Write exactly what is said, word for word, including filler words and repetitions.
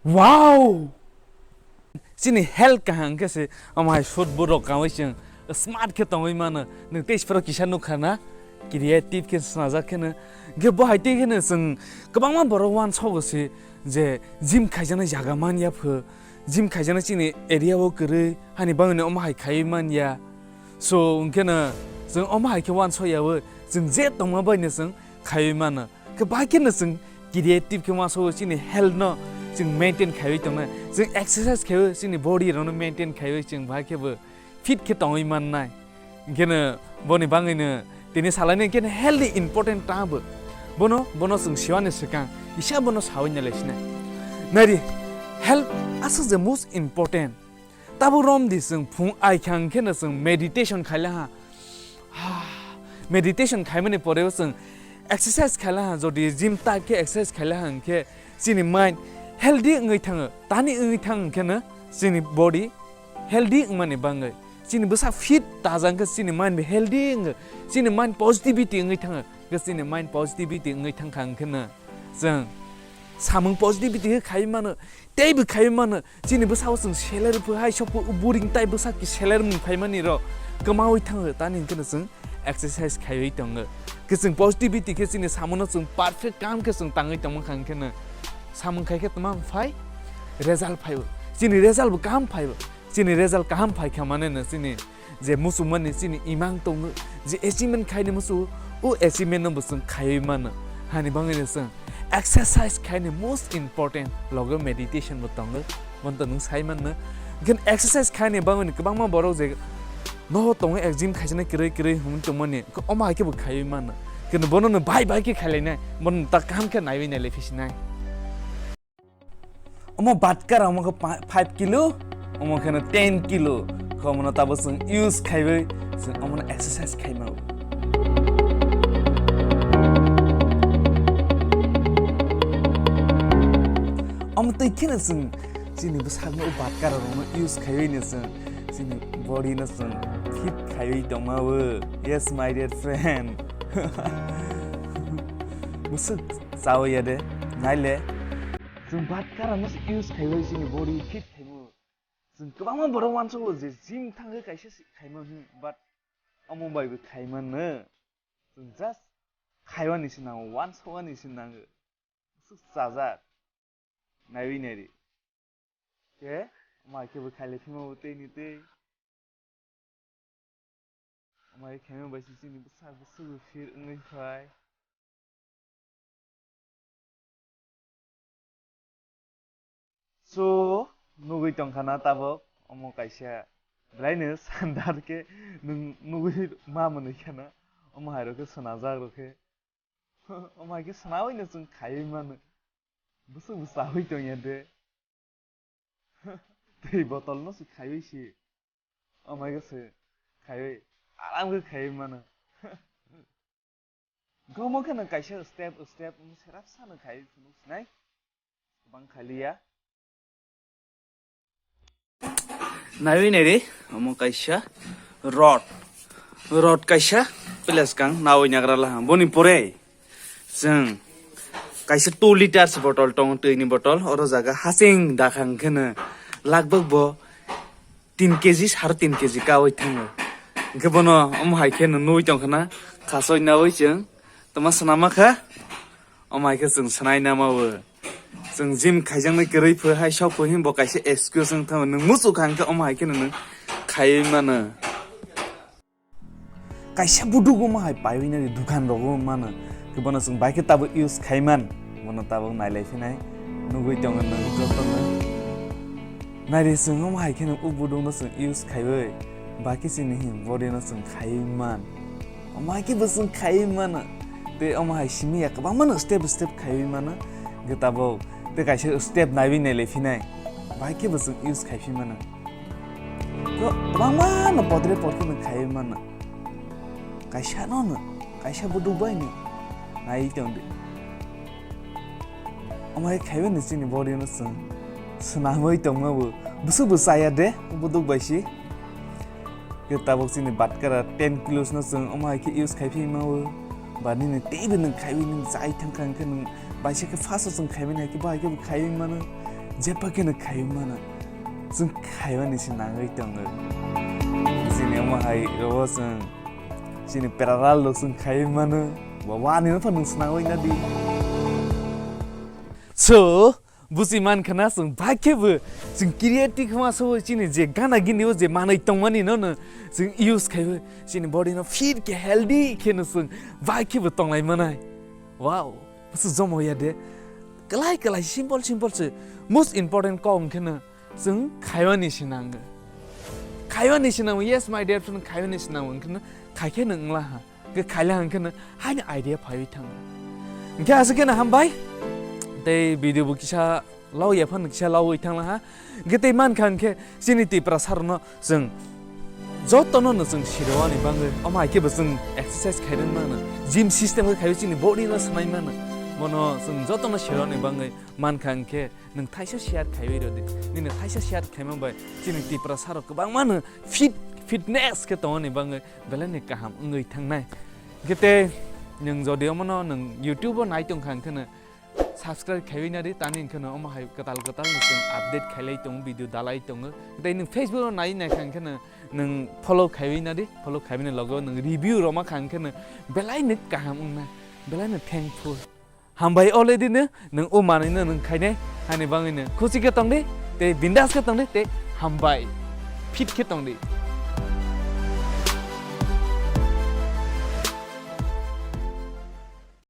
Wow! Chini health kaham khe se, omo hai sut borok kaui chwng smart khe tongwi mano. Nwng tei siporo kisa nukha na, creative khe snajak kheno. Hwnkhe bo hai tei kheno chwng kwbangma borok uansogo se je gym khaijaknai jaga man ya pho, gym khaijaknai chini area o kwrwi, hani bagwino omo hai khaiwi man ya. So, hwnkhe no chwng omo hai khe uanso ya o, chwng je tongma bai no chwng khaiwi mano. Khe bai kheno chwng creative khe uansogo, chini health no chwng maintain khaiwi tongnai, chwng exercise khaiwi chini body rok no maintain khaiwi chwng bai khe bo fit khe tongwi mannai. Hwnkhe no boni bagwi no tini salaini hwnkhe no health ni important ta bo. Bono, bono chwng siwani swkang kisa bono sawi nalai sinai. Nari, health aswk je most important. Tabuk romdi chwng phung ai kha hwnkhe no chwng meditation khaila ha. Meditation khaimani pore o chwng exercise khaila ha, jodi gym type khe exercise khaila ha hwnkhe chini mind healthy wngwi thango. Tani wngwi thang hwnkhe no chini body healthy wngmani bagwi. Chini bwsa fit taja hwnkhe chini mind bo healthy wngo. Chini mind positivity wngwi thango. Hwnkhe chini mind positivity wngwi thangkha hwnkhe no chwng samung positivity khe khaiwi mano. Teibo khaiwi mano, chini bwsao chwng salary pho hai sokpho, boring tai bwsa ki salary mung phaimani rok kwmawi thango, tani hwnkhe no chwng exercise khaiwi tongo. Khe chwng positivity khe chini samono chwng perfect kam khe chwng tangwi tongma kha hwnkhe no samung khai khe tma phai result phaibo. Chini result bo kaham phaibo. Chini result kaham phai kha mane no chini je muchungmani chini imang tongo, je achievement khaini muchungo, o achievement no bo chwng khaiwi mano. Hani bagwi no chwng exercise khaini most important, logo meditation bo tongo, bono to nwng sai manno. Hwnkhe exercise khaini bagwi no kwbangma borok je noho tongo, ek gym khaijaknai kwrwi kwrwi hwnwi tongmani, omo hai khe bo khaiwi mano. Hwnkhe bono no bai bai khe khailainai, bono ta kaham khe naiwi nailai phisinai. Omo batkara omo khe pa-, five kilo, omo kheno ten kilo. Khe omono tabuk chwng use khaiwi chwng omono exercise khaima. Omo twi kheno chwng chini bwsakno o batkara rokno use khaiwi no chwng chini body no chwng fit khaiwi tongma o. Yes, my dear friend. Bwswk chawi ya de, naile. Chwng batkara no use khaiwi chini body fit khaimo. Chwng kwbangma borok uansugo je gym thangwi kaisa se khaima hwn, but omo bai bo khaima no. Chwng just khaimani se nango, uansukmani se nango. Bwswk chajak. Naiwi nairi. Khe, omo hai khe bo khailai phima bo tei ni tei. Omo hai khaima bai se chini bwsa bwswk bo fit wngwi phai. So, nugwi tongkha na tabuk, omo kaisa belai no sandar khe nwng nugwi ma mwnwi kheno, omo hai rok khe swnajak rok khe. Omo hai khe swnawino chwng khaiwi mano. Bwswk bo chawi tongya de. Twi botol no se khaiwi si. Omo hai khe se khaiwi aram khe khaiwi mano. Gomo khe no kaisa step step serap sa no khaiwi phunuk sinai. Bang khaliya. Naiwi nairi, omo kaisa rod. Rod kaisa, plus kang nawi nagra laha. Boni pore, chwng kaisa two liters bottle tongo, twi ni bottle. Oro jaga hasing dakhang kheno lagbak bo tin kg, sare tin kg kawi thango. Hwnkhe bono omo hai kheno nui tongkhana, khasoi nawi chwng tama swnama kha. Omo hai khe chwng swnai nama o. Chwng gym khaijaknai kwrwi pho hai sok pho himbo kaisa excuse wng thango. Nwng muchuk kha hwnkhe omo hai kheno nwng khaiwi mano. Kaisa buduk omo hai paiwi nani dukan rogo mano. Khe bono chwng bai khe tabuk use khaiman. Bono tabuk nailai phinai. Nugwi tongo nwng jotono. Nairi chwng omo hai kheno o buduk no chwng use khaiwi. Bai khe chini him body no chwng khaiwi man. Omo hai khe bo chwng khaiwi mano. Tei omo hai simi ya kwbangma no step step khaiwi mano. Hwnkhe tabuk tei kaisa step naiwi nailai phinai. Bai khe bo chwng use khai phi mano. Ko kwbangma no podre pod khe no khaiwi mano. Kaisa no no, kaisa buduk bai no naiwi tong di. Omo hai khaiwi no chini body no chwng swnamwi tongma bo. Bwswk bo chaya de, buduk bai si. Khe tabuk chini batkara ten kilos no chwng omo hai khe use khai phi ma o. Ba nini teibo nwng khaiwi nwng chai thang kha, hwnkhe nwng baisa khe first o chwng khaimani hai khe bo hai khe bo khaiwi mano. Jepha kheno khaiwi mano, chwng khaiwani se nangwi tongo. Chini omo hai rogo chwng chini parallel rok chwng khaiwi mano, bo wani no phano chwng nangwi nadi. So, buji man khana chwng bai khe bo chwng creative ma so chini je gana gini o je manwi tongmani no no chwng use khaiwi chini body no fit khe healthy khe no chwng bai khe bo tonglai manai. Wow, busu jomo ya de. Kalai kalai simple simple se. Most important kok hwnkhe no chwng khaiwani se nango. Khaiwani se nango, yes my dear friend, khaiwani se nango, hwnkhe no khai khe no wngla ha. Ke khaila hwnkhe no haini idea phaiwi thango. Hwnkhe aswk khe no hambai. Tei video bo kisa lau ya phano kisa lauwi thangla ha. Hwnkhe tei mankha hwnkhe chini Tiprasa rokno chwng jotono no chwng sirwani bangwi omo hai khe bo chwng exercise khairwng mano, gym system khe khaiwi chini body no swnai mano, bono chwng jotono sirwani bangwi mankha hwnkhe nwng thaisa share khaiwi rwdi. Nini thaisa share khaima bai chini Tiprasa rok kwbangma no fit, fitness khe tongoni bangwi belai ni kaham wngwi thangnai. Hwnkhe tei nwng jodi omono nwng YouTube o nai tongkha hwnkhe no subscribe khaiwi nadi, tani hwnkhe no omo hai kwtal kwtal ni chwng update khailai tongo, video dalai tongo. Tei nwng Facebook o nai naikha hwnkhe no nwng follow khaiwi nadi, follow khaibini logo nwng review rwma kha hwnkhe no belai ni kaham wngnai, belai ni thankful. Hambai already no nwng o manwi no nwng khainai, hani bangwi no khusi khe tongdi, tei bindas khe tongdi, tei hambai fit khe tongdi.